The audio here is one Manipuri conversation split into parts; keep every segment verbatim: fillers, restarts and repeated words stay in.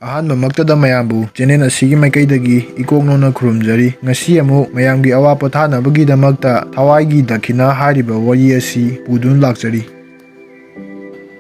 ꯑꯍꯥꯟꯕꯃꯛꯇꯗ ꯃꯌꯥꯝꯕꯨ ꯆꯦꯅꯦꯜ ꯑꯁꯤꯒꯤ ꯃꯥꯏꯀꯩꯗꯒꯤ ꯏꯀꯣꯛ ꯅꯧꯅ ꯈꯨꯔꯨꯝꯖꯔꯤ꯫ ꯉꯁꯤ ꯑꯃꯨꯛ ꯃꯌꯥꯝꯒꯤ ꯑꯋꯥ ꯄꯣꯊꯥꯅꯕꯒꯤꯗꯃꯛꯇ ꯊꯋꯥꯏꯒꯤ ꯗꯈꯤꯅꯥ ꯍꯥꯏꯔꯤꯕ ꯋꯥꯔꯤ ꯑꯁꯤ ꯄꯨꯗꯨꯅ ꯂꯥꯛꯆꯔꯤ꯫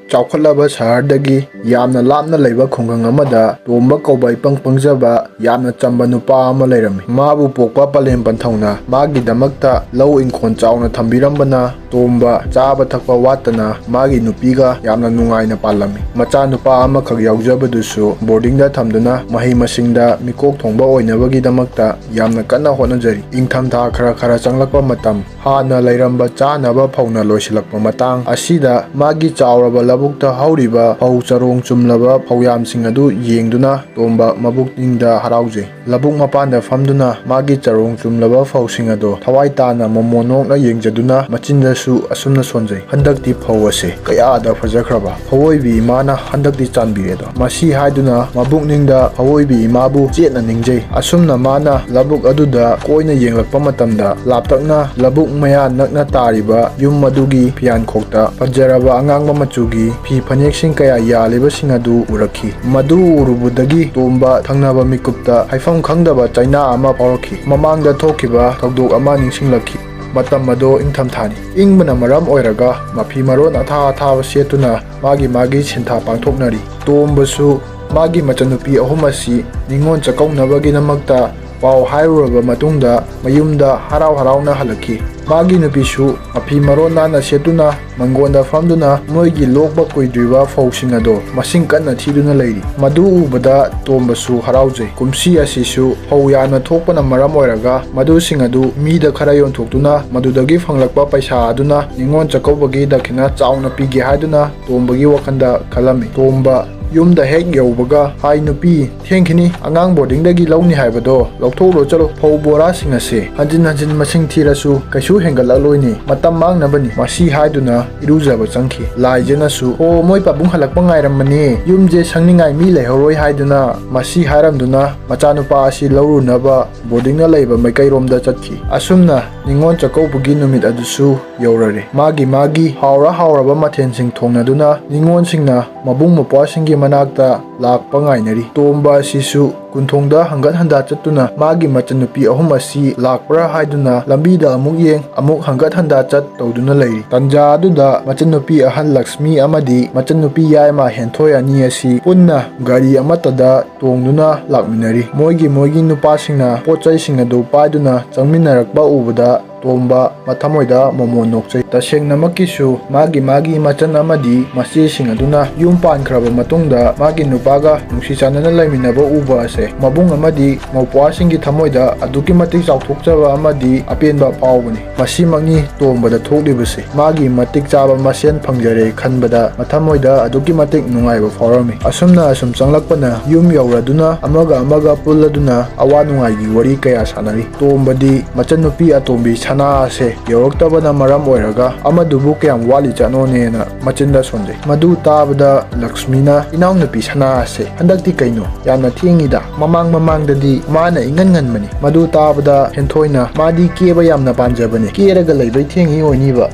ꯆꯥꯎꯈꯠꯂꯕ ꯁꯍꯔꯗꯒꯤ ꯌꯥꯝꯅ ꯂꯥꯞꯅ ꯂꯩꯕ ꯈꯨꯡꯒꯪ ꯑꯃꯗ ꯇꯣꯝꯕ ꯀꯧꯕ ꯏꯄꯪ ꯄꯪꯖꯕ ꯌꯥꯝꯅ ꯆꯝꯕ ꯅꯨꯄꯥ ꯑꯃ ꯂꯩꯔꯝꯃꯤ꯫ ꯃꯥꯕꯨ ꯄꯣꯛꯄ ꯄꯂꯦꯝ ꯄꯟꯊꯧꯅ ꯃꯥꯒꯤꯗꯃꯛꯇ ꯂꯧ ꯏꯪꯈꯣꯜ ꯆꯥꯎꯅ ꯊꯝꯕꯤꯔꯝꯕꯅ ꯇꯣꯝꯕ ꯆꯥꯕ ꯊꯛꯄ ꯋꯥꯠꯇꯅ ꯃꯥꯒꯤ ꯅꯨꯄꯤꯒ ꯌꯥꯝꯅ ꯅꯨꯡꯉꯥꯏꯅ ꯄꯥꯜꯂꯝꯃꯤ꯫ ꯃꯆꯥꯅꯨꯄꯥ ꯑꯃꯈꯛ ꯌꯥꯎꯖꯕꯗꯨꯁꯨ ꯕꯣꯔꯗꯤꯡꯗ ꯊꯝꯗꯨꯅ ꯃꯍꯩ ꯃꯁꯤꯡꯗ ꯃꯤꯀꯣꯛ ꯊꯣꯡꯕ ꯑꯣꯏꯅꯕꯒꯤꯗꯃꯛꯇ ꯌꯥꯝꯅ ꯀꯟꯅ ꯍꯣꯠꯅꯖꯔꯤ꯫ ꯏꯪꯊꯝꯊꯥ ꯈꯔ ꯈꯔ ꯆꯪꯂꯛꯄ ꯃꯇꯝ, ꯍꯥꯟꯅ ꯂꯩꯔꯝꯕ ꯆꯥꯅꯕ ꯐꯧꯅ ꯂꯣꯏꯁꯤꯜꯂꯛꯄ ꯃꯇꯥꯡ ꯑꯁꯤꯗ ꯃꯥꯒꯤ ꯆꯥꯎꯔꯕ ꯂꯧꯕꯨꯛꯇ ꯍꯧꯔꯤꯕ ꯐꯧ ꯆꯔꯣꯡ ꯆꯨꯝꯂꯕ ꯐꯧꯌꯥꯝꯁꯤꯡ ꯑꯗꯨ ꯌꯦꯡꯗꯨꯅ ꯇꯣꯝꯕ ꯃꯕꯨꯛꯅꯤꯡꯗ ꯍꯔꯥꯎꯖꯩ꯫ ꯂꯧꯕꯨꯛ ꯃꯄꯥꯟꯗ ꯐꯝꯗꯨꯅ ꯃꯥꯒꯤ ꯆꯔꯣꯡ ꯆꯨꯝꯂꯕ ꯐꯧꯁꯤꯡ ꯑꯗꯣ ꯊꯋꯥꯏ ꯇꯥꯅ ꯃꯃꯣꯟ ꯅꯣꯛꯅ ꯌꯦꯡꯖꯗꯨꯅ ꯃꯆꯤꯟꯗꯁꯨ ꯑꯁꯨꯝꯅ ꯁꯣꯟꯖꯩ, "ꯍꯟꯗꯛꯇꯤ ꯐꯧ ꯑꯁꯦ ꯀꯌꯥꯗ ꯐꯖꯈ꯭ꯔꯕ! ꯐꯧꯑꯣꯏꯕꯤ ꯏꯃꯥꯅ ꯍꯟꯗꯛꯇꯤ ꯆꯥꯟꯕꯤꯔꯦꯗꯣ!" ꯃꯁꯤ ꯍꯥꯏꯗꯨꯅ ꯃꯕꯨꯛꯅꯤꯡꯗ ꯐꯧꯑꯣꯏꯕꯤ ꯏꯃꯥꯕꯨ ꯆꯦꯠꯅ ꯅꯤꯡꯖꯩ꯫ ꯑꯁꯨꯝꯅ ꯃꯥꯅ ꯂꯧꯕꯨꯛ ꯑꯗꯨꯗ ꯀꯣꯏꯅ ꯌꯦꯡꯂꯛꯄ ꯃꯇꯝꯗ ꯂꯥꯞꯇꯛꯅ ꯂꯧꯕꯨꯛ ꯃꯌꯥ ꯅꯛꯅ ꯇꯥꯔꯤꯕ ꯌꯨꯝ ꯑꯗꯨꯒꯤ ꯐꯤꯌꯥꯟꯈꯣꯛꯇ ꯐꯖꯔꯕ ꯑꯉꯥꯡꯕ ꯃꯆꯨꯒꯤ ꯐꯤ ꯐꯅꯦꯛꯁꯤꯡ ꯀꯌꯥ ꯌꯥꯜꯂꯤꯕꯁꯤꯡ ꯑꯗꯨ ꯎꯔꯛꯈꯤ꯫ ꯃꯗꯨ ꯎꯔꯨꯕꯗꯒꯤ ꯇꯣꯝꯕ ꯊꯪꯅꯕ ꯃꯤꯀꯨꯞꯇ ꯍꯥꯏꯐꯝ ꯈꯪꯗꯕ ꯆꯩꯅꯥ ꯑꯃ ꯐꯥꯎꯔꯛꯈꯤ꯫ ꯃꯃꯥꯡꯗ ꯊꯣꯛꯈꯤꯕ ꯊꯧꯗꯣꯛ ꯑꯃ ꯅꯤꯡꯁꯤꯡꯂꯛꯈꯤ꯫ ꯃꯇꯝ ꯑꯗꯣ ꯏꯪꯊꯝꯊꯥꯅꯤ꯫ ꯏꯪꯕꯅ ꯃꯔꯝ ꯑꯣꯏꯔꯒ ꯃꯐꯤ ꯃꯔꯣꯟ ꯑꯊꯥ ꯑꯊꯥꯕ ꯁꯦꯠꯇꯨꯅ ꯃꯥꯒꯤ ꯃꯥꯒꯤ ꯁꯤꯟꯊꯥ ꯄꯥꯡꯊꯣꯛꯅꯔꯤ꯫ ꯇꯣꯝꯕꯁꯨ ꯃꯥꯒꯤ ꯃꯆꯟꯅꯨꯄꯤ ꯑꯍꯨꯝ ꯑꯁꯤ ꯅꯤꯉꯣꯜ ꯆꯥꯛꯀꯧꯅꯕꯒꯤꯗꯃꯛꯇ ꯄꯥꯎ ꯍꯥꯏꯔꯨꯔꯕ ꯃꯇꯨꯡꯗ ꯃꯌꯨꯝꯗ ꯍꯔꯥꯎ ꯍꯔꯥꯎꯅ ꯍꯜꯂꯛꯈꯤ꯫ ꯃꯥꯒꯤ ꯅꯨꯄꯤꯁꯨ ꯃꯐꯤ ꯃꯔꯣꯟ ꯅꯥꯟꯅ ꯁꯦꯠꯇꯨꯅ ꯃꯪꯒꯣꯟꯗ ꯐꯝꯗꯨꯅ ꯃꯣꯏꯒꯤ ꯂꯣꯛꯄ ꯀꯨꯏꯗ꯭ꯔꯤꯕ ꯐꯧꯁꯤꯡ ꯑꯗꯣ ꯃꯁꯤꯡ ꯀꯟꯅ ꯊꯤꯗꯨꯅ ꯂꯩꯔꯤ꯫ ꯃꯗꯨ ꯎꯕꯗ ꯇꯣꯝꯕꯁꯨ ꯍꯔꯥꯎꯖꯩ꯫ ꯀꯨꯝꯁꯤ ꯑꯁꯤꯁꯨ ꯐꯧ ꯌꯥꯝꯅ ꯊꯣꯛꯄꯅ ꯃꯔꯝ ꯑꯣꯏꯔꯒ ꯃꯗꯨꯁꯤꯡ ꯑꯗꯨ ꯃꯤꯗ ꯈꯔ ꯌꯣꯟꯊꯣꯛꯇꯨꯅ ꯃꯗꯨꯗꯒꯤ ꯐꯪꯂꯛꯄ ꯄꯩꯁꯥ ꯑꯗꯨꯅ ꯅꯤꯉꯣꯜ ꯆꯥꯛꯀꯧꯕꯒꯤ ꯗꯈꯤꯅꯥ ꯆꯥꯎꯅ ꯄꯤꯒꯦ ꯍꯥꯏꯗꯨꯅ ꯇꯣꯝꯕꯒꯤ ꯋꯥꯈꯜꯗ ꯈꯜꯂꯝꯃꯤ꯫ ꯇꯣꯝꯕ ꯌꯨꯝꯗ ꯍꯦꯛ ꯌꯧꯕꯒ, "ꯍꯥꯏ ꯅꯨꯄꯤ, ꯊꯦꯡꯈꯤꯅꯤ, ꯑꯉꯥꯡ ꯕꯣꯔꯗꯤꯡꯗꯒꯤ ꯂꯧꯅꯤ ꯍꯥꯏꯕꯗꯣ ꯂꯧꯊꯣꯛꯎꯔꯣ ꯆꯠꯂꯣ꯫ ꯐꯧ ꯕꯣꯔꯥꯁꯤꯡ ꯑꯁꯦ ꯍꯟꯖꯤꯟ ꯍꯟꯖꯤꯟ ꯃꯁꯤꯡ ꯊꯤꯔꯁꯨ ꯀꯩꯁꯨ ꯍꯦꯟꯒꯠꯂꯛꯂꯣꯏꯅꯦ, ꯃꯇꯝ ꯃꯥꯡꯅꯕꯅꯤ", ꯃꯁꯤ ꯍꯥꯏꯗꯨꯅ ꯏꯔꯨꯖꯕ ꯆꯪꯈꯤ꯫ ꯂꯥꯏꯖꯅꯁꯨ, "ꯑꯣ, ꯃꯣꯏ ꯄꯥꯕꯨꯡ ꯍꯜꯂꯛꯄ ꯉꯥꯏꯔꯝꯕꯅꯦ, ꯌꯨꯝꯁꯦ ꯁꯪꯅꯤꯡꯉꯥꯏ ꯃꯤ ꯂꯩꯍꯧꯔꯣꯏ" ꯍꯥꯏꯗꯨꯅ ꯃꯁꯤ ꯍꯥꯏꯔꯝꯗꯨꯅ ꯃꯆꯥꯅꯨꯄꯥ ꯑꯁꯤ ꯂꯧꯔꯨꯅꯕ ꯕꯣꯔꯗꯤꯡꯗ ꯂꯩꯕ ꯃꯥꯏꯀꯩꯔꯣꯝꯗ ꯆꯠꯈꯤ꯫ ꯑꯁꯨꯝꯅ ꯅꯤꯉꯣꯜ ꯆꯥꯛꯀꯧꯕꯒꯤ ꯅꯨꯃꯤꯠ ꯑꯗꯨꯁꯨ ꯌꯧꯔꯔꯦ꯫ ꯃꯥꯒꯤ ꯃꯥꯒꯤ ꯍꯥꯎꯔ ꯍꯥꯎꯔꯕ ꯃꯊꯦꯜꯁꯤꯡ ꯊꯣꯡꯅꯗꯨꯅ ꯅꯤꯉꯣꯜꯁꯤꯡꯅ ꯃꯕꯨꯡ ꯃꯧꯄ꯭ꯋꯥꯁꯤꯡꯒꯤ ꯃꯅꯥꯛꯇ ꯂꯥꯛꯄ ꯉꯥꯏꯅꯔꯤ꯫ ꯇꯣꯝꯕ ꯑꯁꯤꯁꯨ ꯀꯨꯟꯊꯣꯡꯗ ꯍꯪꯒꯠ ꯍꯟꯗꯥ ꯆꯠꯇꯨꯅ ꯃꯥꯒꯤ ꯃꯆꯟꯅꯨꯄꯤ ꯑꯍꯨꯝ ꯑꯁꯤ ꯂꯥꯛꯄ꯭ꯔꯥ ꯍꯥꯏꯗꯨꯅ ꯂꯝꯕꯤꯗ ꯑꯃꯨꯛ ꯌꯦꯡ, ꯑꯃꯨꯛ ꯍꯪꯒꯠ ꯍꯟꯗꯥ ꯆꯠ ꯇꯧꯗꯨꯅ ꯂꯩꯔꯤ꯫ ꯇꯟꯖꯥ ꯑꯗꯨꯗ ꯃꯆꯟꯅꯨꯄꯤ ꯑꯍꯟ ꯂꯛꯁꯃꯤ ꯑꯃꯗꯤ ꯃꯆꯟꯅꯨꯄꯤ ꯌꯥꯏꯃ ꯍꯦꯟꯊꯣꯏ ꯑꯅꯤ ꯑꯁꯤ ꯄꯨꯟꯅ ꯒꯥꯔꯤ ꯑꯃꯠꯇꯗ ꯇꯣꯡꯗꯨꯅ ꯂꯥꯛꯃꯤꯟꯅꯔꯤ꯫ ꯃꯣꯏꯒꯤ ꯃꯣꯏꯒꯤ ꯅꯨꯄꯥꯁꯤꯡꯅ ꯄꯣꯠ ꯆꯩꯁꯤꯡ ꯑꯗꯨ ꯄꯥꯏꯗꯨꯅ ꯆꯪꯃꯤꯟꯅꯔꯛꯄ ꯎꯕꯗ ꯇꯣꯝꯕ ꯃꯊꯃꯣꯏꯗ ꯃꯣꯃꯣꯟ ꯅꯣꯛꯆꯩ꯫ ꯇꯁꯦꯡꯅꯃꯛꯀꯤꯁꯨ ꯃꯥꯒꯤ ꯃꯥꯒꯤ ꯃꯆꯟ ꯑꯃꯗꯤ ꯃꯆꯦꯁꯤꯡ ꯑꯗꯨꯅ ꯌꯨꯝ ꯄꯥꯟꯈ꯭ꯔꯕ ꯃꯇꯨꯡꯗ ꯃꯥꯒꯤ ꯅꯨꯄꯥꯒ ꯅꯨꯡꯁꯤ ꯆꯥꯟꯅꯅ ꯂꯩꯃꯤꯟꯅꯕ ꯎꯕ ꯑꯁꯦ ꯃꯕꯨꯡ ꯑꯃꯗꯤ ꯃꯧꯄ꯭ꯋꯥꯁꯤꯡꯒꯤ ꯊꯃꯣꯏꯗ ꯑꯗꯨꯛꯀꯤ ꯃꯇꯤꯛ ꯆꯥꯎꯊꯣꯛꯆꯕ ꯑꯃꯗꯤ ꯑꯄꯦꯟꯕ ꯐꯥꯎꯕꯅꯤ꯫ ꯃꯁꯤꯃꯛꯅꯤ ꯇꯣꯝꯕꯗ ꯊꯣꯛꯂꯤꯕꯁꯦ꯫ ꯃꯥꯒꯤ ꯃꯇꯤꯛ ꯆꯥꯕ ꯃꯁꯦꯟ ꯐꯪꯖꯔꯦ ꯈꯟꯕꯗ ꯃꯊꯃꯣꯏꯗ ꯑꯗꯨꯛꯀꯤ ꯃꯇꯤꯛ ꯅꯨꯡꯉꯥꯏꯕ ꯐꯥꯎꯔꯝꯃꯤ꯫ ꯑꯁꯨꯝꯅ ꯑꯁꯨꯝ ꯆꯪꯂꯛꯄꯅ ꯌꯨꯝ ꯌꯧꯔꯗꯨꯅ ꯑꯃꯒ ꯑꯃꯒ ꯄꯨꯜꯂꯗꯨꯅ ꯑꯋꯥ ꯅꯨꯡꯉꯥꯏꯒꯤ ꯋꯥꯔꯤ ꯀꯌꯥ ꯁꯥꯟꯅꯔꯤ꯫ ꯇꯣꯝꯕꯗꯤ ꯃꯆꯟꯅꯨꯄꯤ ꯑꯇꯣꯝꯕꯤ ꯁꯅꯥ ꯑꯁꯦ ꯌꯧꯔꯛꯇꯕꯅ ꯃꯔꯝ ꯑꯣꯏꯔꯒ ꯑꯃꯗꯨꯕꯨ ꯀꯌꯥꯝ ꯋꯥꯠꯂꯤ ꯆꯠꯅꯣꯅꯦꯅ ꯃꯆꯤꯟꯗ ꯁꯣꯟꯖꯩ꯫ ꯃꯗꯨ ꯇꯥꯕꯗ ꯂꯛꯁꯃꯤꯅ, "ꯏꯅꯥꯎꯅꯨꯄꯤ ꯁꯅꯥ ꯑꯁꯦ ꯍꯟꯗꯛꯇꯤ ꯀꯩꯅꯣ ꯌꯥꯝꯅ ꯊꯦꯡꯉꯤꯗ? ꯃꯃꯥꯡ ꯃꯃꯥꯡꯗꯗꯤ ꯃꯥꯅ ꯏꯉꯟ ꯉꯟꯕꯅꯤ꯫" ꯃꯗꯨ ꯇꯥꯕꯗ ꯍꯦꯟꯊꯣꯏꯅ, "ꯃꯥꯗꯤ ꯀꯦꯕ ꯌꯥꯝꯅ ꯄꯥꯝꯖꯕꯅꯤ, ꯀꯦꯔꯒ ꯂꯩꯕꯩ ꯊꯦꯡꯉꯤ ꯑꯣꯏꯅꯤꯕ꯫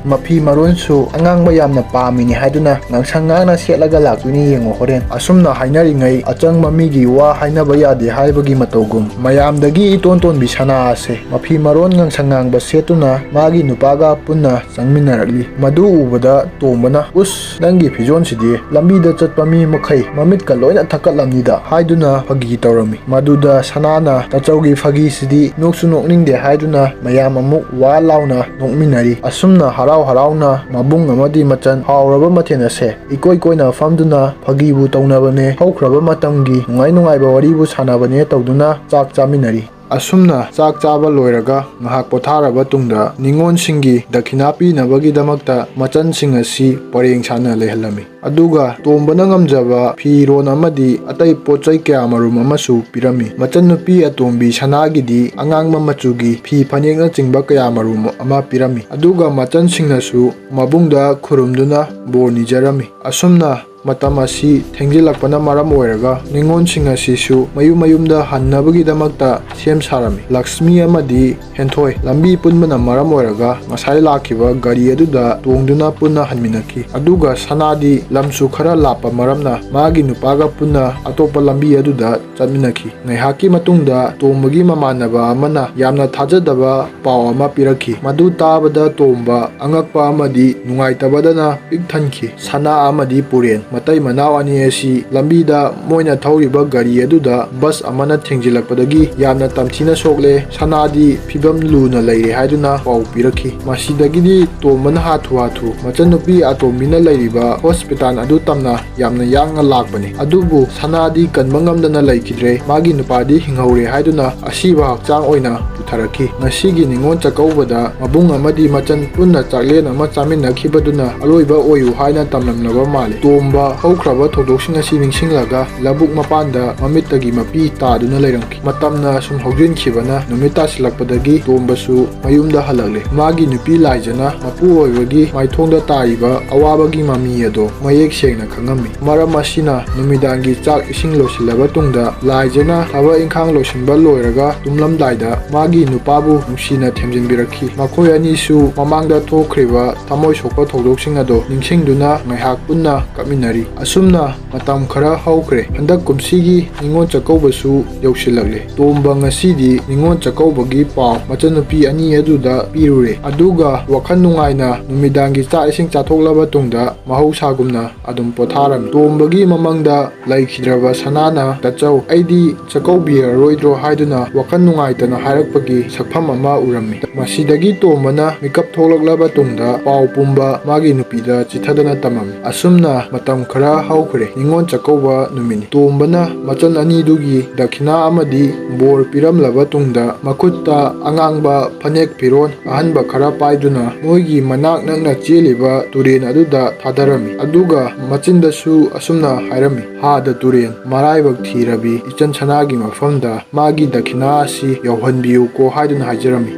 ꯃꯐꯤ ꯃꯔꯣꯟꯁꯨ ꯑꯉꯥꯡꯕ ꯌꯥꯝꯅ ꯄꯥꯝꯃꯤꯅꯤ ꯍꯥꯏꯗꯨꯅ ꯉꯥꯡꯁꯪ ꯉꯥꯡꯅ ꯁꯦꯠꯂꯒ ꯂꯥꯛꯇꯣꯏꯅꯤ ꯌꯦꯡꯉꯣ ꯍꯣꯔꯦꯟ꯫" ꯑꯁꯨꯝꯅ ꯍꯥꯏꯅꯔꯤꯉꯩ ꯑꯆꯪꯕ ꯃꯤꯒꯤ ꯋꯥ ꯍꯥꯏꯅꯕ ꯌꯥꯗꯦ ꯍꯥꯏꯕꯒꯤ ꯃꯇꯧꯒꯨꯝ ꯃꯌꯥꯝꯗꯒꯤ ꯏꯇꯣꯟ ꯇꯣꯟꯕꯤ ꯁꯅꯥ ꯑꯁꯦ ꯃꯐꯤ ꯃꯔꯣꯟ ꯉꯥꯡꯁꯪ ꯉꯥꯡꯕ ꯁꯦꯠꯇꯨꯅ ꯃꯥꯒꯤ ꯅꯨꯄꯥꯒ ꯄꯨꯟꯅ ꯆꯪꯃꯤꯟꯅꯔꯛꯂꯤ꯫ ꯃꯗꯨ ꯎꯕꯗ ꯇꯣꯝꯕꯅ, "ꯎꯁ, ꯅꯪꯒꯤ ꯐꯤꯖꯣꯜꯁꯤꯗꯤ ꯂꯝꯕꯤꯗ ꯆꯠꯄ ꯃꯤ ꯃꯈꯩ ꯃꯃꯤꯠꯀ ꯂꯣꯏꯅ ꯊꯛꯀꯠꯂꯝꯅꯤꯗ" ꯍꯥꯏꯗꯨꯅ ꯐꯥꯒꯤ ꯇꯧꯔꯝꯃꯤ꯫ ꯃꯗꯨꯗ ꯁꯅꯥꯅ, "ꯇꯥꯆꯧꯒꯤ ꯐꯥꯒꯤꯁꯤꯗꯤ ꯅꯣꯛꯁꯨ ꯅꯣꯛꯅꯤꯡꯗꯦ" ꯍꯥꯏꯗꯨꯅ ꯃꯌꯥꯝ ꯑꯃꯨꯛ ꯋꯥ ꯂꯥꯎꯅ ꯅꯣꯛꯃꯤꯟꯅꯔꯤ꯫ ꯑꯁꯨꯝꯅ ꯍꯔꯥꯎ ꯍꯔꯥꯎꯅ ꯃꯕꯨꯡ ꯑꯃꯗꯤ ꯃꯆꯟ ꯍꯥꯎꯔꯕ ꯃꯊꯦꯜ ꯑꯁꯦ ꯏꯀꯣꯏ ꯀꯣꯏꯅ ꯐꯝꯗꯨꯅ ꯐꯥꯒꯤꯕꯨ ꯇꯧꯅꯕꯅꯦ, ꯍꯧꯈ꯭ꯔꯕ ꯃꯇꯝꯒꯤ ꯅꯨꯡꯉꯥꯏ ꯅꯨꯡꯉꯥꯏꯕ ꯋꯥꯔꯤꯕꯨ ꯁꯥꯟꯅꯕꯅꯦ ꯇꯧꯗꯨꯅ ꯆꯥꯛ ꯆꯥꯃꯤꯟꯅꯔꯤ꯫ ꯑꯁꯨꯝꯅ ꯆꯥꯛ ꯆꯥꯕ ꯂꯣꯏꯔꯒ ꯉꯥꯏꯍꯥꯛ ꯄꯣꯊꯥꯔꯕ ꯇꯨꯡꯗ ꯅꯤꯉꯣꯜꯁꯤꯡꯒꯤ ꯗꯈꯤꯅꯥ ꯄꯤꯅꯕꯒꯤꯗꯃꯛꯇ ꯃꯆꯟꯁꯤꯡ ꯑꯁꯤ ꯄꯔꯦꯡ ꯁꯥꯅ ꯂꯩꯍꯜꯂꯝꯃꯤ꯫ ꯑꯗꯨꯒ ꯇꯣꯝꯕꯅ ꯉꯝꯖꯕ ꯐꯤꯔꯣꯟ ꯑꯃꯗꯤ ꯑꯇꯩ ꯄꯣꯠ ꯆꯩ ꯀꯌꯥ ꯃꯔꯨꯝ ꯑꯃꯁꯨ ꯄꯤꯔꯝꯃꯤ꯫ ꯃꯆꯟꯅꯨꯄꯤ ꯑꯇꯣꯝꯕꯤ ꯁꯅꯥꯒꯤꯗꯤ ꯑꯉꯥꯡꯕ ꯃꯆꯨꯒꯤ ꯐꯤ ꯐꯅꯦꯛꯅꯆꯤꯡꯕ ꯀꯌꯥ ꯃꯔꯨꯝ ꯑꯃ ꯄꯤꯔꯝꯃꯤ꯫ ꯑꯗꯨꯒ ꯃꯆꯟꯁꯤꯡꯅꯁꯨ ꯃꯕꯨꯡꯗ ꯈꯨꯔꯨꯝꯗꯨꯅ ꯕꯣꯔ ꯅꯤꯖꯔꯝꯃꯤ꯫ ꯑꯁꯨꯝꯅ ꯃꯇꯝ ꯑꯁꯤ ꯊꯦꯡꯖꯤꯜꯂꯛꯄꯅ ꯃꯔꯝ ꯑꯣꯏꯔꯒ ꯅꯤꯉꯣꯜꯁꯤꯡ ꯑꯁꯤꯁꯨ ꯃꯌꯨꯝ ꯃꯌꯨꯝꯗ ꯍꯟꯅꯕꯒꯤꯗꯃꯛꯇ ꯁꯦꯝ ꯁꯥꯔꯝꯃꯤ꯫ ꯂꯛꯁꯃꯤ ꯑꯃꯗꯤ ꯍꯦꯟꯊꯣꯏ ꯂꯝꯕꯤ ꯄꯨꯟꯕꯅ ꯃꯔꯝ ꯑꯣꯏꯔꯒ ꯉꯁꯥꯏ ꯂꯥꯛꯈꯤꯕ ꯒꯥꯔꯤ ꯑꯗꯨꯗ ꯇꯣꯡꯗꯨꯅ ꯄꯨꯟꯅ ꯍꯟꯃꯤꯟꯅꯈꯤ꯫ ꯑꯗꯨꯒ ꯁꯅꯥꯗꯤ ꯂꯝꯁꯨ ꯈꯔ ꯂꯥꯞꯄ ꯃꯔꯝꯅ ꯃꯥꯒꯤ ꯅꯨꯄꯥꯒ ꯄꯨꯟꯅ ꯑꯇꯣꯞꯄ ꯂꯝꯕꯤ ꯑꯗꯨꯗ ꯆꯠꯃꯤꯟꯅꯈꯤ꯫ ꯉꯥꯏꯍꯥꯛꯀꯤ ꯃꯇꯨꯡꯗ ꯇꯣꯝꯕꯒꯤ ꯃꯃꯥꯟꯅꯕ ꯑꯃꯅ ꯌꯥꯝꯅ ꯊꯥꯖꯗꯕ ꯄꯥꯎ ꯑꯃ ꯄꯤꯔꯛꯈꯤ꯫ ꯃꯗꯨ ꯇꯥꯕꯗ ꯇꯣꯝꯕ ꯑꯉꯛꯄ ꯑꯃꯗꯤ ꯅꯨꯡꯉꯥꯏꯇꯕꯗꯅ ꯄꯤꯛ ꯊꯟꯈꯤ꯫ ꯁꯅꯥ ꯑꯃꯗꯤ ꯄꯨꯔꯦꯟ, ꯃꯇꯩ ꯃꯅꯥꯎ ꯑꯅꯤ ꯑꯁꯤ ꯂꯝꯕꯤꯗ ꯃꯣꯏꯅ ꯊꯧꯔꯤꯕ ꯒꯥꯔꯤ ꯑꯗꯨꯗ ꯕꯁ ꯑꯃꯅ ꯊꯦꯡꯖꯤꯜꯂꯛꯄꯗꯒꯤ ꯌꯥꯝꯅ ꯇꯝꯊꯤꯅ ꯁꯣꯛꯂꯦ꯫ ꯁꯅꯥꯗꯤ ꯐꯤꯕꯝ ꯂꯨꯅ ꯂꯩꯔꯦ ꯍꯥꯏꯗꯨꯅ ꯄꯥꯎ ꯄꯤꯔꯛꯈꯤ꯫ ꯃꯁꯤꯗꯒꯤꯗꯤ ꯇꯣꯝꯕꯅ ꯍꯥꯊꯨ ꯍꯥꯊꯨ ꯃꯆꯟꯅꯨꯄꯤ ꯑꯇꯣꯝꯕꯤꯅ ꯂꯩꯔꯤꯕ ꯍꯣꯁꯄꯤꯇꯥꯜ ꯑꯗꯨ ꯇꯝꯅ ꯌꯥꯝꯅ ꯌꯥꯡꯅ ꯂꯥꯛꯄꯅꯤ꯫ ꯑꯗꯨꯕꯨ ꯁꯅꯥꯗꯤ ꯀꯟꯕ ꯉꯝꯗꯅ ꯂꯩꯈꯤꯗ꯭ꯔꯦ꯫ ꯃꯥꯒꯤ ꯅꯨꯄꯥꯗꯤ ꯍꯤꯡꯍꯧꯔꯦ ꯍꯥꯏꯗꯨꯅ ꯑꯁꯤꯕ ꯍꯛꯆꯥꯡ ꯑꯣꯏꯅ ꯄꯨꯊꯔꯛꯈꯤ꯫ ꯉꯁꯤꯒꯤ ꯅꯤꯉꯣꯜ ꯆꯥꯛꯀꯧꯕꯗ ꯃꯕꯨꯡ ꯑꯃꯗꯤ ꯃꯆꯟ ꯄꯨꯟꯅ ꯆꯥꯛꯂꯦꯟ ꯑꯃ ꯆꯥꯃꯤꯟꯅꯈꯤꯕꯗꯨꯅ ꯑꯂꯣꯏꯕ ꯑꯣꯏꯌꯨ ꯍꯥꯏꯅ ꯇꯝꯂꯝꯂꯕ ꯃꯥꯜꯂꯤ꯫ ꯇꯣꯝꯕ ꯍꯧꯈ꯭ꯔꯕ ꯊꯧꯗꯣꯛꯁꯤꯡ ꯑꯁꯤ ꯅꯤꯡꯁꯤꯡꯂꯒ ꯂꯧꯕꯨꯛ ꯃꯄꯥꯟꯗ ꯃꯃꯤꯠꯇꯒꯤ ꯃꯄꯤ ꯇꯥꯗꯨꯅ ꯂꯩꯔꯝꯈꯤ꯫ ꯃꯇꯝꯅ ꯁꯨꯝ ꯍꯧꯖꯤꯟꯈꯤꯕꯅ ꯅꯨꯃꯤꯠ ꯇꯥꯁꯤꯜꯂꯛꯄꯗꯒꯤ ꯇꯣꯝꯕꯁꯨ ꯃꯌꯨꯝꯗ ꯍꯜꯂꯛꯂꯦ꯫ ꯃꯥꯒꯤ ꯅꯨꯄꯤ ꯂꯥꯏꯖꯅ ꯃꯄꯨꯔꯣꯏꯕꯒꯤ ꯃꯥꯏꯊꯣꯡꯗ ꯇꯥꯔꯤꯕ ꯑꯋꯥꯕꯒꯤ ꯃꯃꯤ ꯑꯗꯣ ꯃꯌꯦꯛ ꯁꯦꯡꯅ ꯈꯪꯉꯝꯃꯤ꯫ ꯃꯔꯝ ꯑꯁꯤꯅ ꯅꯨꯃꯤꯗꯥꯡꯒꯤ ꯆꯥꯛ ꯏꯁꯤꯡ ꯂꯣꯏꯁꯤꯜꯂꯕ ꯇꯨꯡꯗ ꯂꯥꯏꯖꯅ ꯊꯕꯛ ꯏꯪꯈꯥꯡ ꯂꯣꯏꯁꯤꯟꯕ ꯂꯣꯏꯔꯒ ꯇꯨꯝꯂꯝꯗꯥꯏꯗ ꯃꯥꯒꯤ ꯅꯨꯄꯥꯕꯨ ꯅꯨꯡꯁꯤꯅ ꯊꯦꯝꯖꯤꯟꯕꯤꯔꯛꯈꯤ꯫ ꯃꯈꯣꯏ ꯑꯅꯤꯁꯨ ꯃꯃꯥꯡꯗ ꯊꯣꯛꯈ꯭ꯔꯤꯕ ꯊꯃꯣꯏ ꯁꯣꯛꯄ ꯊꯧꯗꯣꯛꯁꯤꯡ ꯑꯗꯣ ꯅꯤꯡꯁꯤꯡꯗꯨꯅ ꯉꯥꯏꯍꯥꯛ ꯄꯨꯟꯅ ꯀꯞꯃꯤꯟꯅꯔꯤ꯫ ꯑꯁꯨꯝꯅ ꯃꯇꯝ ꯈꯔ ꯍꯧꯈ꯭ꯔꯦ꯫ ꯍꯟꯗꯛ ꯀꯨꯝꯁꯤꯒꯤ ꯅꯤꯉꯣꯜ ꯆꯥꯛꯀꯧꯕꯁꯨ ꯌꯧꯁꯤꯜꯂꯛꯂꯦ꯫ ꯇꯣꯝꯕ ꯉꯁꯤꯗꯤ ꯅꯤꯉꯣꯜ ꯆꯥꯛꯀꯧꯕꯒꯤ ꯄꯥꯎ ꯃꯆꯟꯅꯨꯄꯤ ꯑꯅꯤ ꯑꯗꯨꯗ ꯄꯤꯔꯨꯔꯦ꯫ ꯑꯗꯨꯒ ꯋꯥꯈꯜ ꯅꯨꯡꯉꯥꯏꯅ ꯅꯨꯃꯤꯗꯥꯡꯒꯤ ꯆꯥꯛ ꯏꯁꯤꯡ ꯆꯥꯊꯣꯛꯂꯕ ꯇꯨꯡꯗ ꯃꯍꯧꯁꯥꯒꯨꯝꯅ ꯑꯗꯨꯝ ꯄꯣꯊꯥꯔꯝꯃꯤ꯫ ꯇꯣꯝꯕꯒꯤ ꯃꯃꯪꯗ ꯂꯩꯈꯤꯗ꯭ꯔꯕ ꯁꯅꯥꯅ, "ꯇꯥꯆꯧ, ꯑꯩꯗꯤ ꯆꯥꯛꯀꯧꯕꯤꯔꯔꯣꯏꯗ꯭ꯔꯣ?" ꯍꯥꯏꯗꯨꯅ ꯋꯥꯈꯜ ꯅꯨꯡꯉꯥꯏꯇꯅ ꯍꯥꯏꯔꯛꯄꯒꯤ ꯁꯛꯐꯝ ꯑꯃ ꯎꯔꯝꯃꯤ꯫ ꯃꯁꯤꯗꯒꯤ ꯇꯣꯝꯕꯅ ꯃꯤꯀꯞ ꯊꯣꯛꯂꯛꯂꯕ ꯇꯨꯡꯗ ꯄꯥꯎ ꯄꯨꯝꯕ ꯃꯥꯒꯤ ꯅꯨꯄꯤꯗ ꯆꯤꯊꯗꯅ ꯇꯝꯃꯝꯃꯤ꯫ ꯑꯁꯨꯝꯅ ꯃꯇꯝ ꯈꯔ ꯍꯧꯈ꯭ꯔꯦ꯫ ꯅꯤꯉꯣꯜ ꯆꯥꯛꯀꯧꯕ ꯅꯨꯃꯤꯠꯅꯤ꯫ ꯇꯣꯝꯕꯅ ꯃꯆꯟ ꯑꯅꯤꯗꯨꯒꯤ ꯗꯈꯤꯅꯥ ꯑꯃꯗꯤ ꯕꯣꯔ ꯄꯤꯔꯝꯂꯕ ꯇꯨꯡꯗ ꯃꯈꯨꯠꯇ ꯑꯉꯥꯡꯕ ꯐꯅꯦꯛ ꯐꯤꯔꯣꯜ ꯑꯍꯟꯕ ꯈꯔ ꯄꯥꯏꯗꯨꯅ ꯃꯣꯏꯒꯤ ꯃꯅꯥꯛ ꯅꯛꯅ ꯆꯦꯜꯂꯤꯕ ꯇꯨꯔꯦꯟ ꯑꯗꯨꯗ ꯊꯥꯗꯔꯝꯃꯤ꯫ ꯑꯗꯨꯒ ꯃꯆꯤꯟꯗꯁꯨ ꯑꯁꯨꯝꯅ ꯍꯥꯏꯔꯝꯃꯤ, "ꯍꯥꯗ ꯇꯨꯔꯦꯟ, ꯃꯔꯥꯏꯕꯛ ꯊꯤꯔꯕꯤ ꯏꯆꯟ ꯁꯅꯥꯒꯤ ꯃꯐꯝꯗ ꯃꯥꯒꯤ ꯗꯈꯤꯅꯥ ꯑꯁꯤ ꯌꯧꯍꯟꯕꯤꯌꯨꯀꯣ" ꯍꯥꯏꯗꯨꯅ ꯍꯥꯏꯖꯔꯝꯃꯤ꯫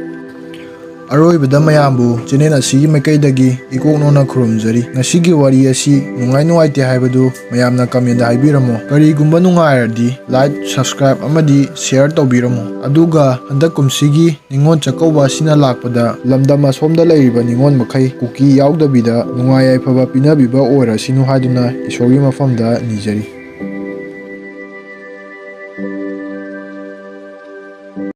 ꯑꯔꯣꯏꯕꯗ ꯃꯌꯥꯝꯕꯨ channel ꯑꯁꯤꯒꯤ ꯃꯥꯏꯀꯩꯗꯒꯤ ꯏꯀꯣꯛ ꯅꯧꯅ ꯈꯨꯔꯨꯝꯖꯔꯤ꯫ ꯉꯁꯤꯒꯤ ꯋꯥꯔꯤ ꯑꯁꯤ ꯅꯨꯡꯉꯥꯏ ꯅꯨꯡꯉꯥꯏꯇꯦ ꯍꯥꯏꯕꯗꯨ ꯃꯌꯥꯝꯅ comment ꯗ ꯍꯥꯏꯕꯤꯔꯝꯃꯣ꯫ ꯀꯔꯤꯒꯨꯝꯕ ꯅꯨꯡꯉꯥꯏꯔꯗꯤ like, subscribe ꯑꯃꯗꯤ share ꯇꯧꯕꯤꯔꯝꯃꯣ꯫ ꯑꯗꯨꯒ ꯍꯟꯗꯛ ꯀꯨꯝꯁꯤꯒꯤ ꯅꯤꯉꯣꯜ ꯆꯥꯛꯀꯧꯕ ꯑꯁꯤꯅ ꯂꯥꯛꯄꯗ ꯂꯝꯗꯝ ꯑꯁꯣꯝꯗ ꯂꯩꯔꯤꯕ ꯅꯤꯉꯣꯜ ꯃꯈꯩ ꯀꯨꯀꯤ ꯌꯥꯎꯗꯕꯤꯗ ꯅꯨꯡꯉꯥꯏ ꯌꯥꯏꯐꯕ ꯄꯤꯅꯕꯤꯕ ꯑꯣꯏꯔꯁꯤꯅꯨ ꯍꯥꯏꯗꯨꯅ ꯏꯁꯣꯔꯒꯤ ꯃꯐꯝꯗ ꯅꯤꯖꯔꯤ꯫